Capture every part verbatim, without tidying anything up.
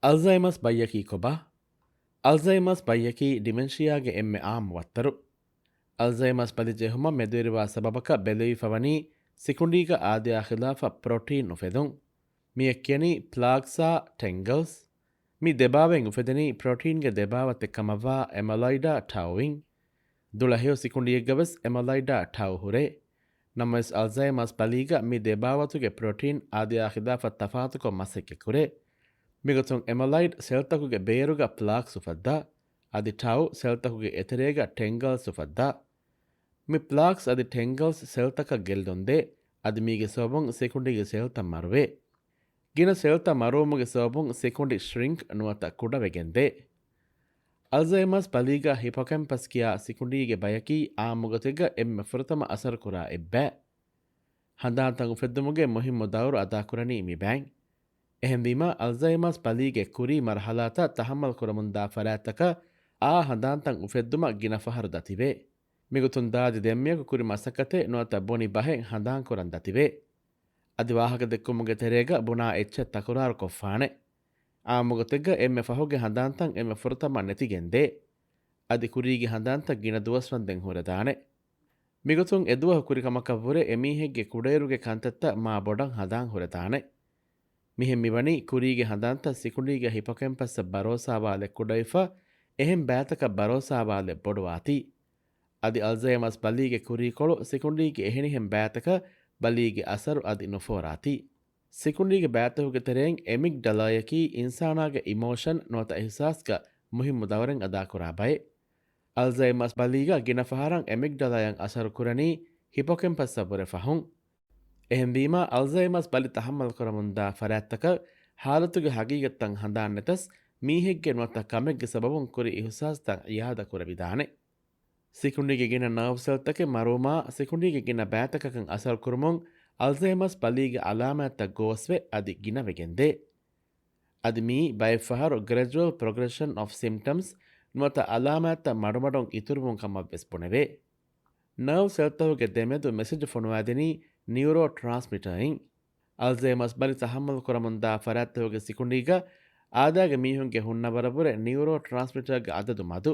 އަލްޒައިމާސް ބަލިއަކީ ކޮބާ؟ އަލްޒައިމާސް ބަލިއަކީ ޑިމެންޝިއާގެ އެންމެ އާއްމު ވައްތަރު. އަލްޒައިމާސް ބަލި ޖެހުމަށް މެދުވެރިވާ ސަބަބަކަށް ބެލެވިފަވަނީ ސިކުނޑީގަ އާދަޔާ ޚިލާފަށް ޕްރޮޓީން އުފެދުން. މިއަށް ކިޔަނީ ޕްލާކްސްއާ ޓެންގަލްސް. މި ދެބާވައިން އުފެދެނީ ޕްރޮޓީންގެ ދެބާވަތެއް ކަމަށްވާ އެމަލައިޑާ ޓައުއިން. ދުޅަހެޔޮ ސިކުނޑިއެއްގަވެސް އެމަލައިޑާ ޓައު ހުރޭ. ނަމަވެސް އަލްޒައިމާސް ބަލީގަ މި ދެބާވަތުގެ ޕްރޮޓީން އާދަޔާ ޚިލާފަށް ތަފާތުކޮށް މަސައްކަތްކުރޭ. މިގޮތުން އެމަލައިޑް ސެލްތަކުގެ ބޭރުގަ ޕްލާކްސް އުފައްދާ، އަދި ޓައު ސެލްތަކުގެ އެތެރޭގަ ޓެންގަލްސް އުފައްދާ. މި ޕްލާކްސް އަދި ޓެންގަލްސް ސެލްތަކަށް ގެއްލުންދޭ، އަދި މީގެ ސަބަބުން ސިކުނޑީގެ ސެލްތައް މަރުވޭ. ގިނަ ސެލްތައް މަރުވުމުގެ ސަބަބުން ސިކުނޑި ޝްރިންކް ނުވަތަ ކުޑަވެގެންދޭ. އަލްޒައިމާސް ބަލީގަ ހިޕޮކެމްޕަސް ކިޔާ ސިކުނޑީގެ ބަޔަކީ އާއްމުގޮތެއްގަ އެންމެ ފުރަތަމަ އަސަރުކުރާ އެއްބައި. ހަނދާންތައް އުފެއްދުމުގެ މުހިއްމު ދައުރު އަދާކުރަނީ މި ބައިން. އެހެންވީމަ، އަލްޒައިމާސް ބަލީގެ ކުރީ މަރުހަލާތައް ތަހައްމަލް ކުރަމުންދާ ފަރާތްތަކަށް އާ ހަނދާންތައް އުފެއްދުމަށް ގިނަ ފަހަރު ދަތިވޭ. މިގޮތުން ދާދި ދެންމެޔަކު ކުރި މަސައްކަތެއް ނުވަތަ ބުނި ބަހެއް ހަނދާންކުރަން ދަތިވޭ. އަދި ވާހަކަ ދެއްކުމުގެ ތެރޭގަ ބުނާ އެއްޗެއް ތަކުރާރު ކޮށްފާނެ. އާއްމުގޮތެއްގަ އެންމެ ފަހުގެ ހަނދާންތައް އެންމެ ފުރަތަމަ ނެތިގެންދޭ. އަދި ކުރީގެ ހަނދާންތައް ގިނަ ދުވަސްވަންދެން ހުރެދާނެ. މިގޮތުން އެދުވަހު ކުރި ކަމަކަށްވުރެ އެމީހެއްގެ ކުޑައިރުގެ ކަންތައްތައް މާ ބޮޑަށް ހަނދާން ހުރެދާނެ. މިހެން މިވަނީ ކުރީގެ ހަނދާންތައް ސިކުނޑީގެ ހިޕޮކެމްޕަސްއަށް ބަރޯސާވާލެއް ކުޑަވެފަ، އެހެން ބައިތަކަށް ބަރޯސާވާލެއް ބޮޑުވާތީ. އަދި އަލްޒައިމާސް ބަލީގެ ކުރީކޮޅު ސިކުނޑީގެ އެހެނިހެން ބައިތަކަށް ބަލީގެ އަސަރު އަދި ނުފޯރާތީ. ސިކުނޑީގެ ބައިތަކުގެ ތެރެއިން އެމިގްޑަލާޔަކީ އިންސާނާގެ އިމޯޝަން ނުވަތަ އިހުސާސްގަ މުހިއްމު ދައުރެއް އަދާކުރާ ބައެއް. އަލްޒައިމާސް ބަލީގަ ގިނަ ފަހަރަށް އެމިގްޑަލާޔަށް އަސަރު ކުރަނީ ހިޕޮކެމްޕަސްއަށް ވުރެ ފަހުން. އެހެންވީމަ، އަލްޒައިމާސް ބަލި ތަހައްމަލް ކުރަމުންދާ ފަރާތްތަކަށް ހާލަތުގެ ހަގީގަތްތައް ހަނދާން ނެތަސް، މީހެއްގެ ނުވަތަ ކަމެއްގެ ސަބަބުން ކުރި އިހުސާސްތައް އިއާދަ ކުރެވިދާނެ. ސިކުނޑީގެ ގިނަ ނާވް ސެލްތަކެއް މަރުވުމާ، ސިކުނޑީގެ ގިނަ ބައިތަކަކަށް އަސަރު ކުރުމުން އަލްޒައިމާސް ބަލީގެ އަލާމާތްތައް ގޯސްވެ އަދި ގިނަވެގެންދޭ. އަދި މިއީ ބައެއްފަހަރު ގްރެޖުއަލް ޕްރޮގްރެޝަން އޮފް ސިމްޓަމްސް ނުވަތަ އަލާމާތްތައް މަޑުމަޑުން އިތުރުވުން ކަމަށްވެސް ބުނެވޭ. ނާވް ސެލްތަކުގެ ދެމެދު މެސެޖު ފޮނުވާދިނީ ނިއުރޯ ޓްރާންސްމިޓަރއިން. އަލްޒައިމާސް ބަލި ތަހައްމަލް ކުރަމުންދާ ފަރާތްތަކުގެ ސިކުނޑީގަ އާދައިގެ މީހުންގެ ހުންނަވަރަށްވުރެ ނިއުރޯ ޓްރާންސްމިޓަރގެ އަދަދު މަދު.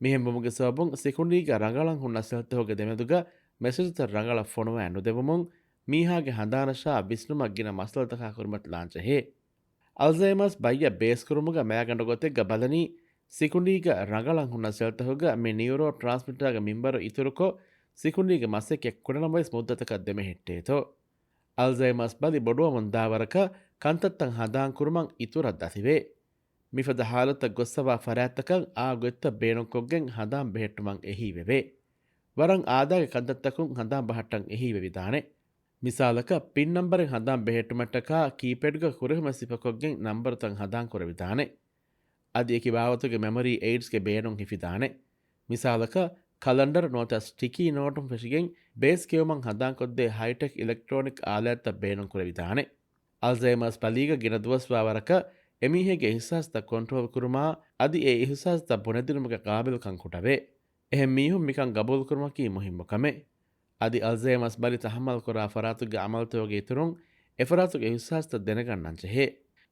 މިހެންވުމުގެ ސަބަބުން ސިކުނޑީގަ ރަނގަޅަށް ހުންނަ ސެލްތަކުގެ ދެމެދުގަ މެސެޖުތައް ރަނގަޅަށް ފޮނުވާ ނުދެވުމުން މީހާގެ ހަނދާނަށާ ވިސްނުމަށް ގިނަ މައްސަލަތަކާ ކުރިމަތިލާން ޖެހޭ. އަލްޒައިމާސް ބައްޔަށް ބޭސްކުރުމުގަ މައިގަނޑު ގޮތެއްގަ ބަލަނީ، ސިކުނޑީގަ ރަނގަޅަށް ހުންނަ ސެލްތަކުގަ މި ނިއުރޯ ޓްރާންސްމިޓާގެ މިންވަރު އިތުރުކޮށް، ސިކުނޑީގެ މަސައްކަތް ކުޑަނަމަވެސް މުއްދަތަކަށް ދެމެހެއްޓޭތޯ. އަލްޒައިމާސް ބަލި ބޮޑުވަމުން ދާވަރަކަށް ކަންތައްތައް ހަނދާންކުރުމަށް އިތުރަށް ދަތިވޭ. މިފަދަ ހާލަތަށް ގޮއްސަވާ ފަރާތްތަކަށް އާ ގޮތްތައް ބޭނުންކޮށްގެން ހަނދާން ބެހެއްޓުމަށް އެހީވެވޭ. ވަރަށް އާދައިގެ ކަންތައްތަކުން ހަނދާން ބަހައްޓަން އެހީވެވިދާނެ. މިސާލަކަށް، ޕިން ނަންބަރެއް ހަނދާން ބެހެއްޓުމަށްޓަކާ ކީޕޭޑްގަ ކުރެހުމެއް ސިފަކޮށްގެން ނަންބަރުތައް ހަނދާން ކުރެވިދާނެ. އަދި އެކި ބާވަތުގެ މެމޮރީ އެއިޑްސްގެ ބޭނުން ހިފިދާނެ. މިސާލަކަށް، ކަލަންޑަރު ނުވަތަ ސްޓިކީ ނޯޓުން ފެށިގެން ބޭސް ކެއުމަށް ހަނދާންކޮށްދޭ ހައިޓެކް އިލެކްޓްރޯނިކް އާލާތްތައް ބޭނުން ކުރެވިދާނެ. އަލްޒައިމާސް ބަލީގަ ގިނަ ދުވަސްވާ ވަރަކަށް އެމީހެއްގެ އިހުސާސްތައް ކޮންޓްރޯލް ކުރުމާ، އަދި އެ އިހުސާސްތައް ބުނެދިނުމުގެ ޤާބިލްކަން ކުޑަވޭ. އެހެން މީހުން މިކަން ގަބޫލުކުރުމަކީ މުހިއްމު ކަމެއް. އަދި އަލްޒައިމާސް ބަލި ތަހައްމަލް ކުރާ ފަރާތުގެ އަމަލުތަކުގެ އިތުރުން އެފަރާތުގެ އިހުސާސްތައް ދެނެގަންނަން ޖެހޭ.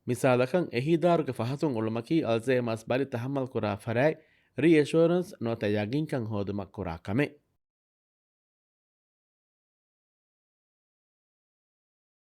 މިސާލަކަށް، އެހީދާރުގެ ފަހަތުން އުޅުމަކީ އަލްޒައިމާސް ބަލި ތަހައްމަލް ކުރާ ފަރާތް ރީއެޝުއަރެންސް ނުވަތަ ޔަގީންކަން ހޯދުމަށް ކުރާ ކަމެއް.